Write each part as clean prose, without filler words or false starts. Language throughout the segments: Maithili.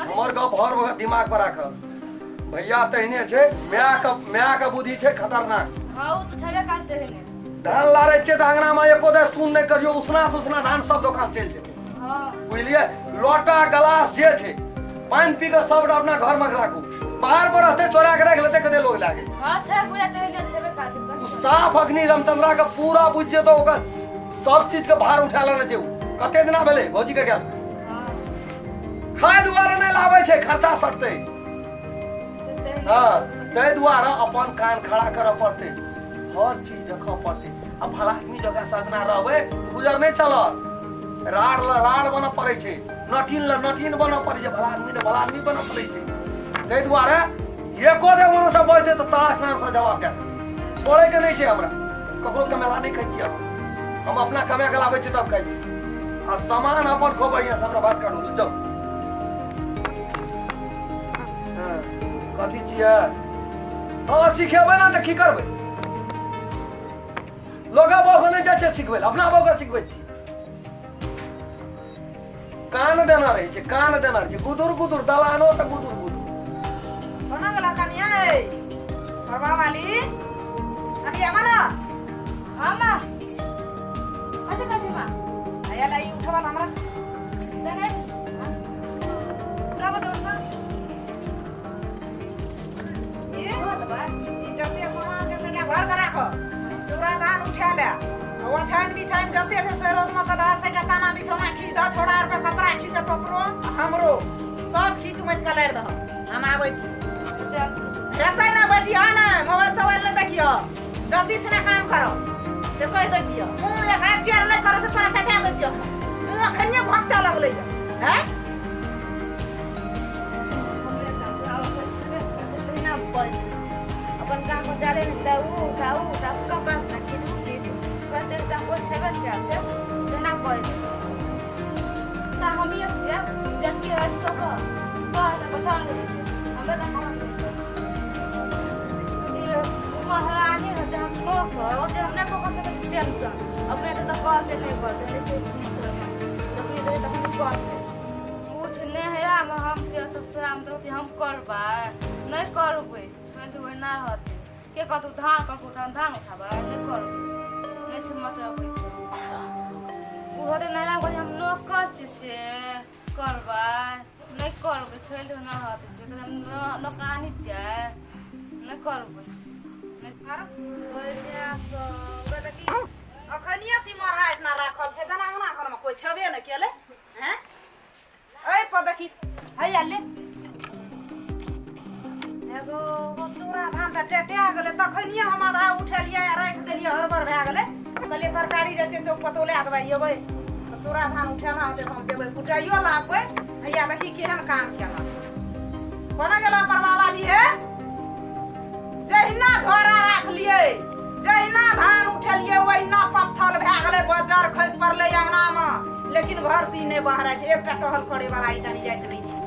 हमर गप हर वक्त दिमाग पर राखल। भैया तहिने छै, माय के बुद्धि छै खतरनाक। हाँ, ओ तऽ छेबे करतै ने। धान लारै छियै तऽ अंगना में एको दे सुन नहि करियौ, उसना तुसना धान सब दोकान चलि जेतै। हाँ। बुझलियै? लोटा गलास जे छै पानि पी कऽ सबटा अपना घर में राखू। बाहर पर रहतै चोरा के राखि लेतै, कते लोग लए गेल। हाँ, छै बुझा तहिने छेबे करतै। ओ साफ अग्नि रामचंद्रा के पूरा बुझि जेतौ, ओकर सब चीज के भार उठा लेने छै। उ कते दिना भेलै भौजी के गेल? हाँ। खाय दुआरे नहि लाबै छै, खर्चा सटतै। हाँ, ताहि दुआरे अपन कान खड़ा करऽ पड़तै, हर चीज देखऽ पड़तै। आ भला आदमी जकाँ सगना रहबै तऽ गुजर नहि चलत। राड़ ल राड़ बनऽ पड़ै छै, नटीन ल नटीन बनऽ पड़ै छै, भला आदमी ल भला आदमी बनऽ पड़ै छै। ताहि दुआरे एको दे मनो से बजतै तऽ ताश नामसँ जवाब दए देबै। छोड़ैके नहि छै हमरा, ककरो कमेला नहि खाइ छियै हम अपना कमा के लाबै छियै तब खाइ छी। आ सामान अपन खूब बढ़िआँ से हमरा बात करू जाउ। हाँ, कथी छियै? हँ, सिखेबै ने तऽ की करबै? लोगा बहू नहि जाइ छै सिखबै लए, अपना बहू के सिखबै छी। कान देना रहै छै, कान देना रहै छै, गुदुर गुदुर दलानो से गुदुर गुदुर। कोना गेला कनिया ए परवा वाली कनिया माना? हाँ माँ, कथी कथी माँ? आया लाई उठवा हमरा। तने उठावा दोस्त ये ई जते सामान छै सेटा घर के राखो। चूड़ा धान उठा ले, ओछाइन बिछाइन जते छै से रोज में कदहा सेटा ताना बिछौना खींच दह, छोड़ा आर पर कपड़ा खींच तोपरो हमरो सब खींच उमच के लारि दह। हम आबै छी। हेतै ना बैठियो ना, मोबाइल तोबाइल नहि देखियो, जल्दी से ना काम करो से कहि दै छियो। मुँह एक हाथ टेढ़ नहि करो से तोरा चटा दै छियो। मुँह अखनिये भक्ता लगलै हैं। अपन काम पर जाले नहि तऽ उ उठा उ उठा कपड़ा ना खींच खींच बस एकटा को छेबे ने कयल छै तेना करै छै। तऽ हमिये छियै जबकि रहै छै सब कह तऽ पठान दै छै हमे तऽ कहल दै छै ओ महारानी रहतै। हम नौकर ओते हम नहि पकड़ सकै छी टेंशन अपने तऽ कहतै नहि कहतै नहि छै। जखनी देतै तखनी कहतै। कुछ नैहरामे हम छियै, ससुरामे तऽ हम करबै नहि करबै, छोड़ि देबै ना रहतै। के कहतौ धान कहतौ धान धान उठाबै नहि करबै, नहि छै मतलब ओहिसँ। ओ होतै नैहरामे कहतै हम नौकर छियै से करबै नहि करबै, छोड़ि देबै ना रहतै। से कहतै हम नौकरानी छियै, नहि करबै नहि। अखनिये सिमरहा इतना राखल छै जेना अंगना घरमे कोइ छेबे नहि केलै हैं। एहि पर देखी हैया ले एगो ओ चूड़ा धान तऽ टेटा गेलै। तखनिये हम आधा उठेलियै आ राखि देलियै, हड़बड़ भए गेलै। कहलियै तरकारी जाइ छै चौक पर लए देबै, अयबै तऽ चूड़ा धान उठेना होतै तऽ हम जेबै कुटाइयो लाबबै। हैया देखी केहन काम केलक। कोना गेलौ परवा वाली हे? जहिना झोरा राखलियै, जहिना धान उठेलियै, ओहिना पत्थर भए गेलै, बजर खसि पड़लै अंगनामे। लेकिन घर से ई नहि बहराइ छै। एकटा टहल करे वाला ई जानी जाइत नहि छै।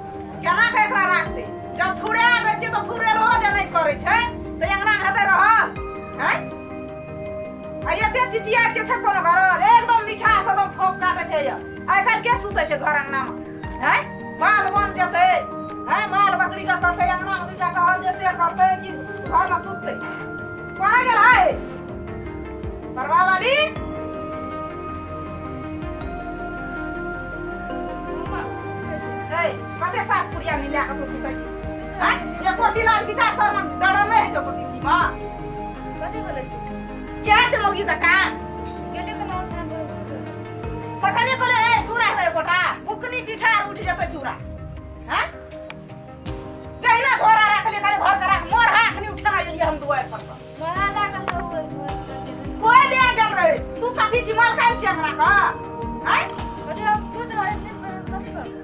केना के एकरा राखतै? जब फुरा दै छियै तऽ फुरेलहो जे नहि करै छै तऽ अंगनामे हेतै रहल हैं? आ एते चिचिया के छै कोनो घर एकदम मीठा से एकदम फोक काटे छै। आइ काल्हि के सुतै छै घर अंगनामे हैं? बाल बन जेतै हैं, माल बकरी के करतै अंगनामे दूटा टहल जे से करतै कि घरमे सुततै? कोना गेल है परवा वाली? ए कते सात पुड़िया मिला के तू सुतै छी हैं? एको गिलास बिछा सर में डर नहि होइ छै कोटी छी मां। कथी बोलै छी? इएह छै मौगी के काम। गेली के नाम छान। तखने कहले ए चूड़ा हेतै एकोटा बुकनी पिठार उठि जेतै चूड़ा हैं। जहिना झोरा राखलियै खाली घर के राख मोर हाथ नहीं उठेना एलियै हम दुआरि पर सँ। मोरा लागल तऽ कोई ले गेल रहे। तू कथी छी, मालकाइन छी हमरा का हैं? कथी हम सुति रहै कथी करबै?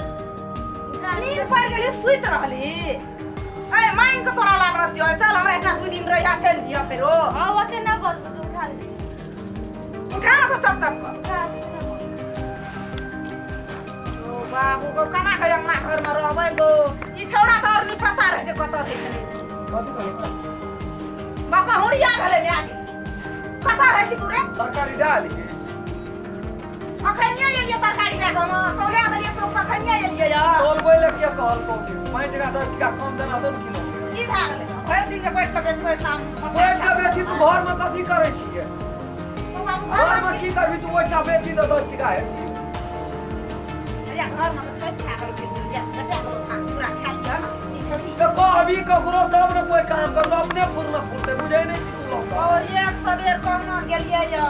नींद पड़ि गेली, सुति रहली। ए मांगि के तोरा लाग रहल छियौ। चल हमरा एहिठिना 2 दिन रहिया, चलि जियऽ फेरो। हाँ, ओते ना बजतौ तऽ उठा ले। उठा ना तो चप चप कर। उठा ले ना। ओ बाबू गो, केना के अंगना घर में रहबै गो? ई छौड़ा तऽ और निपत्ता रहै छै, कतऽ रहै छलै? कथी कहै? बापा हुड़िया भेलै माय के। कतऽ रहै छी तू रे? तरकारी दए आली। अखनिये एलियै तरकारी लए कऽ हम तौला देलियै तो कखनिये एलियै यऽ तोलबै लए किया कहलकौ कि 5 टका 10 टका कम देना तो ने किलो की भए गेलै भरि दिन जे बैठ कऽ बेचबै ठाम बैठ कऽ बेची तू घरमे कथी करै छियै घरमे की करबी तू ओहिठाम बेची तऽ 10 टका हेती घरमे तऽ छोड़ि खा गेल पूरा खा लिअ ने ई खेती तऽ कहबी ककरो तब ने कोइ काम करतो अपने फुरना फुरतै बुझै नहि छी तू लोग ओ एक सबेर कहुना गेलियै यऽ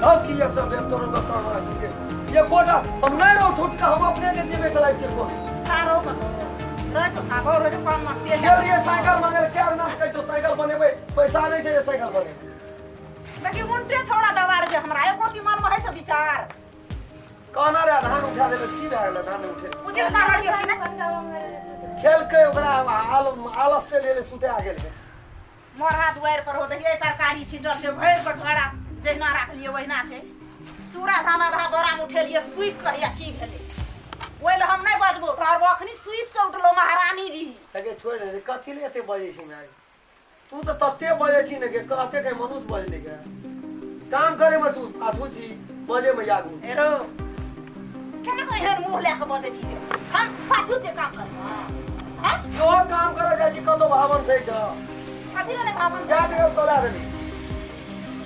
तब की एक सब बेर तोरो के काम आ गेलै एकोटा हम नहि रहौ छोटका हम अपने नहि देबै चलाइ के कोइ खारो कतौ रहै छौ खाबो रहै छौ पान मे तेल गेलियै साइकिल मांगे क्या नाम कहै छौ साइकिल बनेबै पैसा नहि छै जे साइकिल बनेबै देखी उनटे छौड़ा दबार जे हमरा एको की मन मे होइ छौ विचार कहना रे धान उठा देबै की भए गेलै धान नहि उठे उजिल का रहियो कि नहि खेलकै ओकरा आलस चलि गेलै सुते आ गेलै मोरहा दुआरि पर हो देखिए तरकारी छिटल छै भरि कऽ झोरा जहिना राखलियै ओहिना छै चूड़ा धान आधा बोरामे उठेलियै सुखि कऽ या की भेलै ओहि लए हम नहि बजबो तोहर अखनी सुति कऽ उठलो महारानी जी अगे छोड़ि दे कथी ले एते बजै छी माय तू तऽ तते बजै छी ने के कहते के मनुष्य बजले के काम करे में तू पाछू छी बजे में आगू हेरो केना कऽ एहन मुँह लए कऽ बजै छी हम पाछू जे काम करबै हैं जो काम करे जाइ छी कतौ भावन छै तऽ कथी लए नहि भावन कए टका तोला देली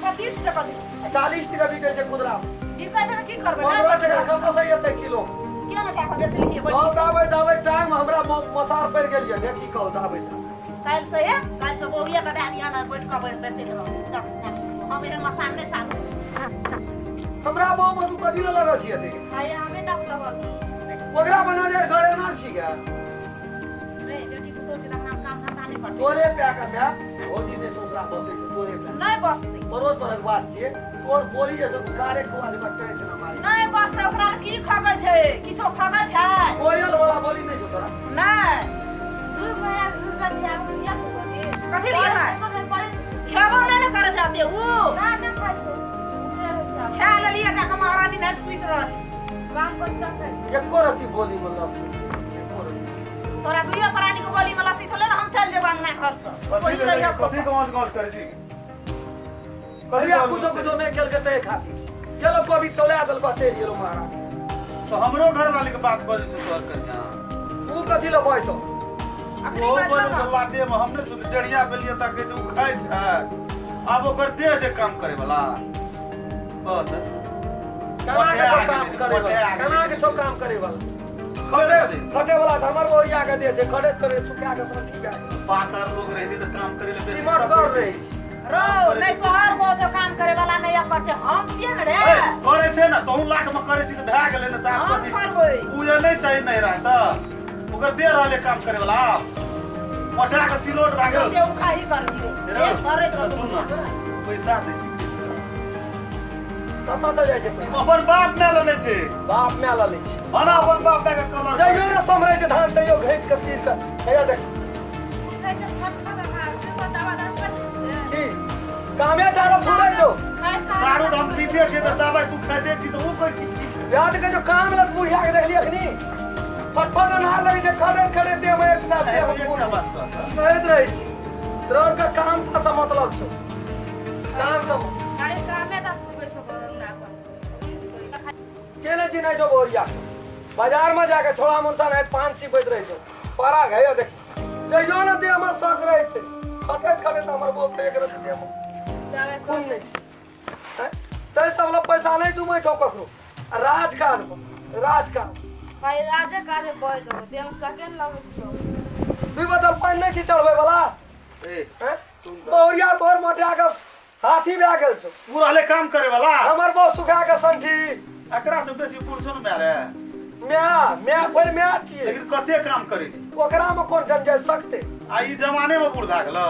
25 टका देली 40 टका बिकै छै खुदरा बिकै छै तऽ की करबै 15 टका कतऽ से एतै किलो किया ने जाकऽ बेचलियै हम दाबै दाबै टाइम हमरा मसार पड़ि गेल यऽ की कहू दाबै काल्हि से हे काल्हि से बौआ के दए दिअ ने बैठ कऽ बेचैत रहू हम एहन मसान नहि साधू हमरा बौ में तू कथी लए लगल छियै एते आइ हमे तक लगल ओकरा बना जे घरे ना छिकै रे बेटी पुतोह छै तऽ हमरा काम धंधा नहि करतै तोरे प्या के माय भौजी नहि ससुरा बसै छै तोरे प्या नहि बसतै परोस परक बात छियै तोर बोली जे सब कारे को आदमी बट्टे छै ना मारे नहि बसतै ओकरा की खगै छै किछो खगै छै कोयल वाला बोली नहि छौ तोरा नहि दू महीना दूसरा छै आब किया छै बोली कथी लिए नहि? पड़े खेबो नहि ने करै छै अते उ ना ना खाइ छै उठे रहै छै आब। खा लेलियै जाकऽ महारानी नहि सुति रहली काम करता खाइ एको रत्ती बोली में लस्सी एको रत्ती तोरा दुइयो प्राणी के बोली में लस्सी छलै ने हम चलि जेबै अंगना घर से कथी ओही रहियो कथी गाँव गाँव करै छी कहिया कुछो कुछो नहि केलकै तै खातिर गेलो कभी तोला देलको चलि गेलो महाराज तो हमरो घर वाले के बात बजै छै तोहर कनिया तू कथी लए बजतौ अखनी ओ बजलौ बोलै ने छै लाटे में हम नहि सुन डेढ़िया बेलिया तक कहै छै ओ खाइ छै आब ओकर देह छै काम करे वाला बस केना के छौ काम करे वाला केना के छौ काम करे वाला खटे खटे वाला तऽ हमर ओरिया के दे छै खटे करे सुखा के सब ठीक भए गेल पातर लोग रहै छै तऽ काम करे ले बेसी चिमट कर रहै छै रो नहि तोहर बो जो काम करे वाला नहि एकर छै हम छियै ने रे ए, करे छै ने तहु लाख में करे छी तऽ भए गेलै ने तऽ आब हम कथी करबै उ जे नहि चाही नहिरा से ओकर दे रहलै काम करे वाला मोटा के सिलोट भए गेल जे उखाही करबी रे एक करैत रहतौ सुन ने पैसा दै छी कतऽ तऽ जाइ छै पैसा? अपन बाप माय लेने छै बाप माय लऽ लै छै बना अपन बाप माय के कलर जइयो ने सम्हरै छै धान तैयो घैच के तीर के हैया देख की कामे टारो फुरै छौ दारू तऽ हम पीते छियै तऽ दबाइ तू खाइते छी तऽ उ कहै छी की खेबै? याद के जो काम लग बुढ़िया के देखली अखनी फटफट अनहार लगै छै खड़े खड़े देह में एकटा देह में एकटा बात कह तऽ। सुनैत रहै छी तोरा के काम से मतलब छौ काम से खाली कामे तऽ पूरे सब ना पर के नहि चिन्है छौ बहुरिया बाजार में जाके छोड़ा मुनसा नहीं पान चिपैत रहै छौ पारा गयो देखी जइयो ने देह में शक रहै छै खटैत खटैत हमर बोलते एक रति देह में खून नहि छै तै सब लग पैसा नहि जुमै छौ ककरो आ राजकाज राजकाज खाली राजे काजे कह दो देह में सके न लगै छै दुई बोतल पानि नहि छी चढ़बै वाला ए, बहुरिया तोहर मोटा के हाथी भए गेल छौ उ रहलै काम करे वाला हमर बहुत सुखा के संठी एकरा से बेसी पुरुष ने माय रे म्या म्या फेर म्या छियै लेकिन कते काम करे छै ओकरा में कोन जंजाल सकते आ ई जमाने में बूढ़ भए गेलो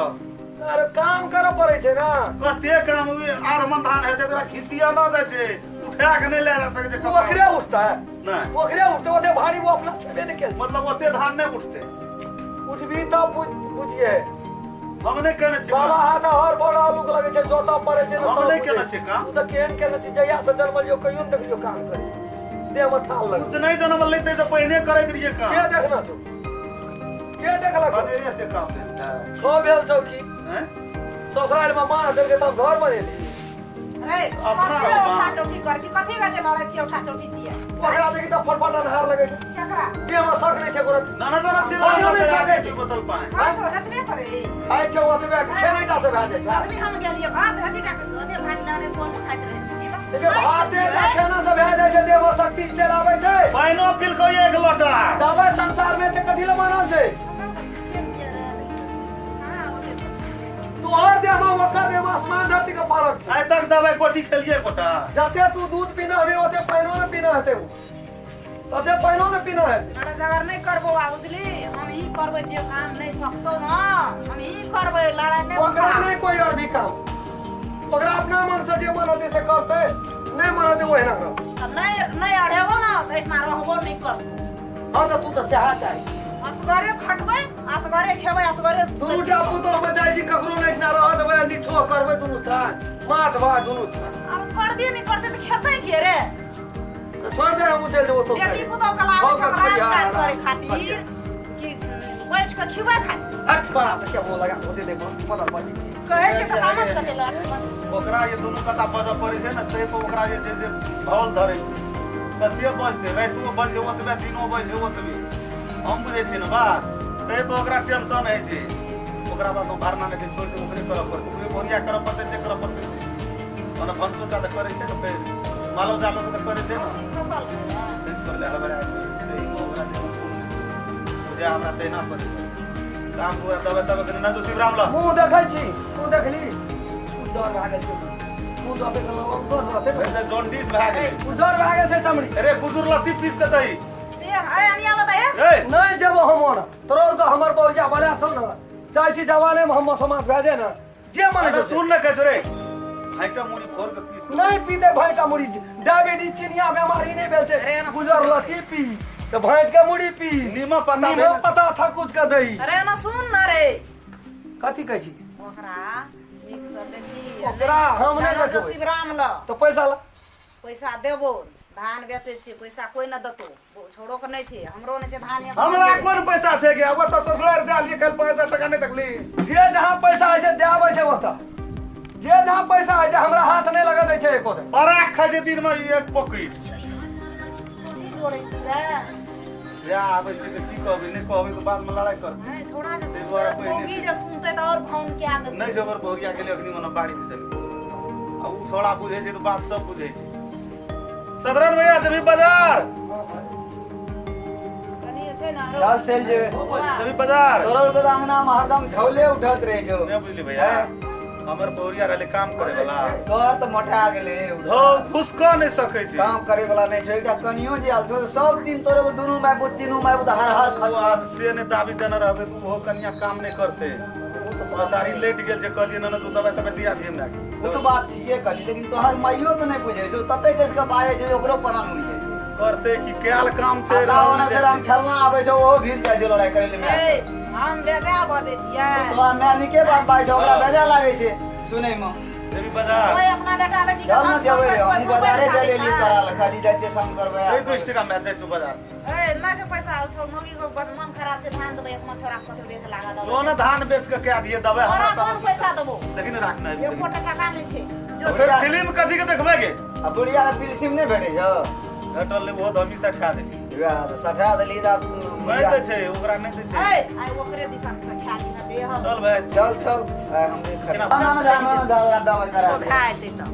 अरे काम करऽ पड़ै छै ना कते काम ई आर मन धान हेतै तोरा खिसिया न दै छै उठा के नहि लए जा सकै छै ओ कपार। ओकरे उठता है नहि ओकरे उठते ओते भारी वो अपना छेबे नहि केल मतलब ओते धान नहि उठतै उठबी तब बुझिए हम नहि केने छी बाबा हाथ हर बड़ आलूक लगै छै जोता पड़ै छै हम नहि केने छी काम। तू तऽ केहन केने छी जहिया से जन्मलियो कहियो ने देखलियो काम करी देह में थाल लगै तू नहि जनमल लै ताहिसँ पहिने करैत रहियै काम के देखना छौ के देखलक छौ? बनेरे एते काम भेल छै छौ भेल छौ की हैं? ससुराल में माँ देलकै तब घर बनेली रे अपना कथी रहू उठा बा। चौठी करै छी कथी के जे लड़ै छी उठा चौठी छियै ओकरा देखी तऽ फटफट अन्हार लगै छै केकरा देहमे शक नहि छै कोनो ना ना ना सिरा पानियो नहि सकै छै। बोतल पानि खाइ छौ हेतबे करै खाइ छै ओतबे खेलैटा से भए जाइ छै अखनी हम गेलियै भात हेती टा के गदे भात लगले कोन खाइत रहै देखियौ भाते टा खेना से भए जाइ छै देहमे शक्ति चलि आबै छै पानिओ पिलको एक लोटा दबाइ संसारमे तऽ कथी लए बनल छै तोहर देहमे ओकर देहमे आसमान धरती के फरक छै आइ तक दवाई गोटी खेलिए गोटा जते तू दूध पीना हेबी ओते पानिओ ने पीना हेतै उ तते पानिओ ने पीना हेतै लड़ाइ झगड़ नहि करबो बा बुझली हम ही करबै जे काम नहि सकतौ न हम ही करबै लड़ाइ नहि ओकरा उठा। नहि कोई और भी काम ओकरा अपना मन से जे मन हेतै से करतै नहि मन हेतै ओहिना रहतै तऽ नहि नहि अढ़ेबो न तऽ एहिठमा रहबो नहि करतौ हँ तऽ तू तऽ सएह चाही असगरे खटबै असगरे खेबै असगरे दुनू टा पुतोह मे जाइ छी ककरो नहि एहिठिना रहऽ देबै आ निछोह करबै दुनू छान माछ भात दुनू छान आब करबे नहि करतै तऽ खेतै के रे तऽ छोड़ दे हमहूँ चलि जेबो सब बेटी पुतोह के लागै छै राज काज करे खातिर कि बैठ के खिबै खातिर हट तोरा से के मुँह लगा होते दे बदल बची कहै छै तऽ तामस कते लड़ ओकरा जे दुनू कता बजऽ पड़ै छै ने ताहि पर ओकरा जे छै से भौल धरै छै कते बजतै रातिओ बजै ओतबे दिनो बजै ओतबे हम बुझै छियै ने बात ताहि पर ओकरा टेंशन होइ छै ओकरा बाद हम भरना नहि छै छोड़ि दे ओकरे करऽ पड़तै ओकरे भरिया करऽ पड़तै जे करऽ पड़तै से ओना भनसो टा तऽ करै छै ने फेर मालो जालो के तऽ करै छै ने फसल से करले हड़बड़ा से ही ओकरा जे फूल नहि छै बुझा हमरा तहिना पड़ै छै काम पूरा तबे तबे कनि ना तो शिवराम ल मुँह देखै छी तू देखली उजर भए गेल छै मुँह दऽ के लवंग रहतै वैसे जॉन्डिस भए गेलै उजर भए गेल छै चमड़ी अरे कुदुर लत्ती पीस के दही से अरे अनिया बताए ए नहि जेबो हम ओना तोरो के हमर बहुजा बला छौ ने जाइ छी जवाने में हम मसोमात भए जाय ने जे मन अरे होइ छै सुन ने कहै छौ रे भाइटा मुड़ी फोड़ के पीस के नहि पीते भाँटा मुड़ी डायबिटीज चिनिया बेमारी नहि भेल छै अरे ना गुजर लत्ती पी तऽ भाँट के मुड़ी पी नीमक पत्ता नीमक पत्ता थकुच के दही अरे ना सुन ना रे कथी कहै छी ओकरा मिक्सर बेची ओकरा हम नहि रखबै। शिवराम ल तऽ पैसा ला पैसा देबो धान बेचै छियै पैसा कोइ नहि देतौ छोड़ो के नहि छै हमरो नहि छै धान एक हमरा कोन पैसा छै गे अब तऽ ससुराल दए लिए काल्हि 5000 टका नहि देखली जे जहाँ पैसा होइ छै दए आबै छै ओतऽ जे जहाँ पैसा होइ छै हमरा हाथ नहि लगऽ दै छै एको दिन पराग खाइ छै दिनमे एक पॉकेट की जोड़ै छी रे या आबै छै तऽ की कहबै नहि कहबै तऽ बादमे लड़ाइ करतै नहि छोड़ा जे ताहि सुनतै दुआरे पहिने मौगी जे सुनतै तऽ आओर फोन कए देतै नहि छै ओकर बहुरिया गेलै अखनी मने बाड़ी दिस आ ओ छोड़ा बुझै छै तऽ बात सब बुझै छै सदरन भैया जेबही बाजार कनी छै ने चल चलि जेबै जेबही बाजार तोरा आरके तऽ अंगनामे हरदम झौले उठत रहै छौ नहि बुझली भैया हमर बहुरिया रहलै काम करे वाला तोहर तऽ मोटा गेलै धौ घुसकऽ नहि सकै छै काम करे वाला नहि छौ एकटा कनियो जे आयल छौ तऽ सब दिन तोरे दुनू माय पुत तीनू माय पुत हर हर ओ खट आब से नहि दाबी देने रहबै तऽ ओहो कनिया काम नहि करतै बेचारी लेट गेल छै कहलियै ना तू दबाइ तबाइ दिया दियै हमरा ओ तऽ बात ठीके कहली लेकिन तोहर माइयो तऽ नहि बुझै छौ तते कस के बाजै छौ ओकरो प्राण उड़ि जाइ छै करतै कि कयल काम छै आ ओना से राम खेलना आबै छौ ओहो भीड़ जाइ छौ लड़ाइ करै लए माय ए, से। हम बेजा बजै छियै तोहर माय नीके बात बाजै छौ ओकरा बेजा लागै छै सुनैमे देवी बाजार ओए अपना बेटा बेटी के चल ने धन जेबै सम्पत्ति हम कोइ बाजारे पैसा चलि एलियै देता। तोरा लए खाली जाइ छियै संग करबै दे दू टका मैं जाइ छु बाजार ए नहि छै पैसा ओ छौ मौगी के बड़ मन खराब छै धान देबै एक मन छोरा के कतौ बेच लागा जो देबै ने धान बेच के कए दिए दबै तोरा हमरा कोन पैसा देबो लेकिन राखना है एको टका नहि छै जो फिर फिल्म कथी के देखबै गे आ बुढ़िया के पिलसिम नहि भेटै छौ भेटल ले ओहो तऽ हमही सठा देली वएह तऽ सठा देली तऽ नहि दै छै ओकरा नहि दै छै ए आइ ओकरे दिसन से खा ली देह चल भाई चल चल आइ हम नहि केना? ना ना ना ना दवा करा तो दे खा एतै तऽ